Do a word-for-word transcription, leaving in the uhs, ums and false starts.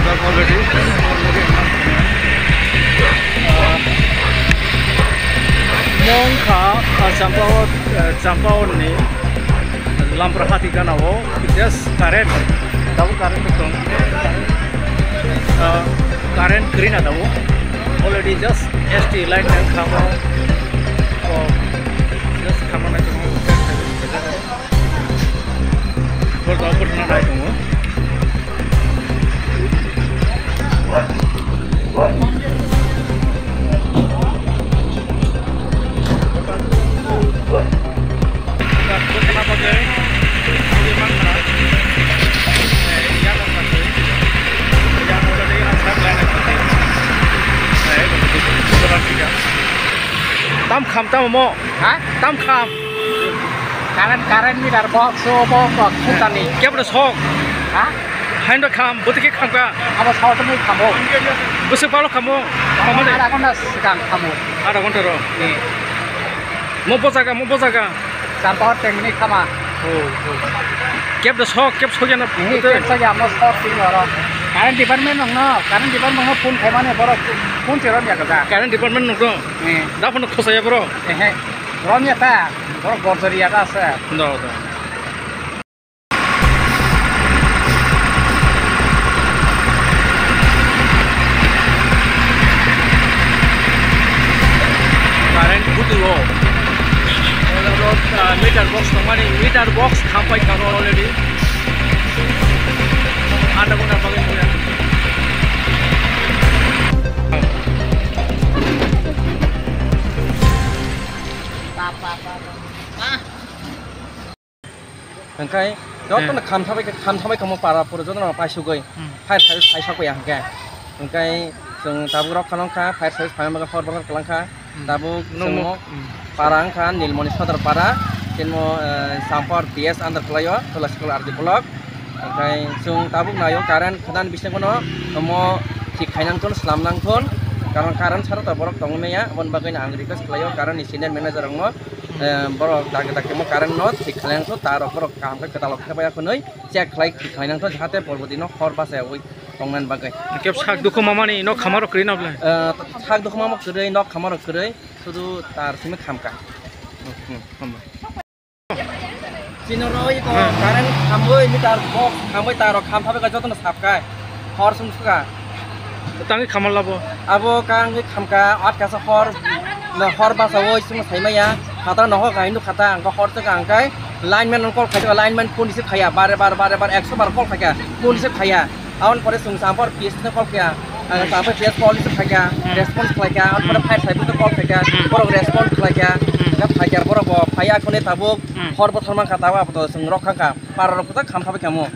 Already. Mong kha, ah, Champao, ah, Champao ni Lamprahati gana o just current, dabu current tong, ah, current kwrwi na dabu. Already just S T line nang kha o, o just khamana tongo. Borok tabuk bwthangna nai tongo. Tam kham tamo mo? Ha? Tam kham. Current, current meter box, o box, box, sutani. Kebra sok. Ha? Hain da kham, buti ke kham ka? Abo sotani khamo. Busi palo khamo. Khamo de. Ada ghonta sikang khamo. Ada ghonta ro. Ni. Mo bojaga, mo bojaga. Champao tengni khama. Oh, oh. Kebra sok, keb sok ya na. Ni keb sok ya, mo sok sing oro. Current department nong no, current department nong no phone khaimani borok phone cheron ya kaza. Current department nong no. Ni. Da phone khosaya bro. Ehe. Rom ya ta. Borok gorjori ya ta ase. Do, do. Current butuo. Meter box tongmani, meter box khampai kha already. Ada guna bagwi. Hwnkhe jotono khamthabai khe, khamthabai kamo para pura jotono paisugwi fire service phaisokya hwnkhe. Hwnkhe chwng tabuk rok kha nongkha, fire service phaima bagwi hor bokol kwlangkha. Tabuk chwngno para wngkha Nilmoni Sodor para, timo, eh, Sampor P S under kwlaio, Tola School R D block. Hwnkhe chwng tabuk naio current khwnani bisingwno omo thik khainang thun, slam nang thun, karon current sara to borok tongwi maya, aboni bagwi no ang request khlaio current ni senior manager rokno. Eh, borok dagi dagi mo current no thik khlainang thun, ta rok borok kaham khe kwtal rok khe baya khwnwi check khlai thik khlainang thun, jahate porbo dino hor bachayawi tongnani bagwi. Kep sak dukhu mamani nok khama rok kwrwi na bwle? Eh, sak dukhu mama kwrwi, nok khama rok kwrwi, sudu tar simi khamka. Hmm, hambai. Chino roi ko current khamwi meter box khamwi ta rok kham thabai ka jotono sap kai. Hor sum suka. Tangwi khamal labo. Abo kangwi khamka atkasa hor, hor basa woi sum saimaya. Khata noho kai nu khata ang hor saka ang kai. Lineman call khaika, lineman phone receive khaya, bare bare bare bare ekso bar call khaika, phone receive khaya. Aboni pore chwng Sampor P S no call kha, ah, Sampor P S police phaikha, response khlaikha, aboni pore fire service no call khaikha, borok response khlaikha, hwnkhe phaikha borok bo phaiya khone tabuk hor bothor mankha tabuk abo to chwng rok khangkha, para rok kwtal kham thabai khamu.